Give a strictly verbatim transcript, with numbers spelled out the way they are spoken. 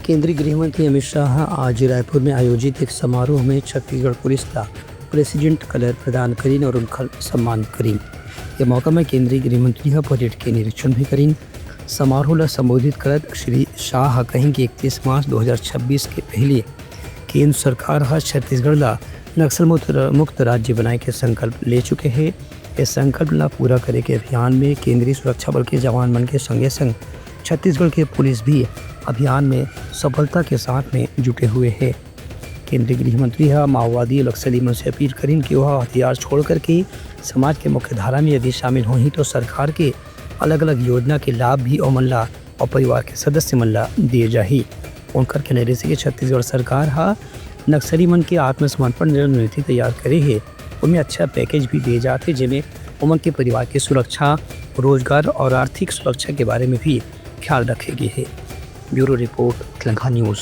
केंद्रीय गृह मंत्री अमित शाह ह आज रायपुर में आयोजित एक समारोह में छत्तीसगढ़ पुलिस ला प्रेसिडेंट कलर प्रदान करिन और उनकर सम्मान करिन। ये मौका में केंद्रीय गृह मंत्री ह परेड के निरीक्षण भी करिन। समारोह ला संबोधित करत श्री शाह ह कहिन कि इकतीस मार्च दो हज़ार छब्बीस के पहले केंद्र सरकार ह छत्तीसगढ़ ला नक्सल मुक्त, मुक्त राज्य बनाए के संकल्प ले चुके हे। इस संकल्प ला पूरा करे के अभियान में केंद्रीय सुरक्षा बल के जवान मन के संगे संग छत्तीसगढ़ के पुलिस भी अभियान में सफलता के साथ में जुटे हुए हे। केंद्रीय गृह मंत्री ह माओवादी और नक्सली मन से अपील करिन कि वह हथियार छोड़ करके समाज के मुख्य धारा में यदि शामिल होही तो सरकार के अलग-अलग योजना के लाभ भी ओमन ला और परिवार के सदस्य मन ला दिए जाही। उनकर कहना रहिस कि छत्तीसगढ़ सरकार ह नक्सली मन के आत्मसमर्पण रणनीति तैयार करे हे, ओमे अच्छा पैकेज भी दिए जात हे, जेमे ओमन के परिवार के सुरक्षा, रोजगार और आर्थिक सुरक्षा के बारे में भी ख्याल रखे गे हे। Bureau report, Telangana news.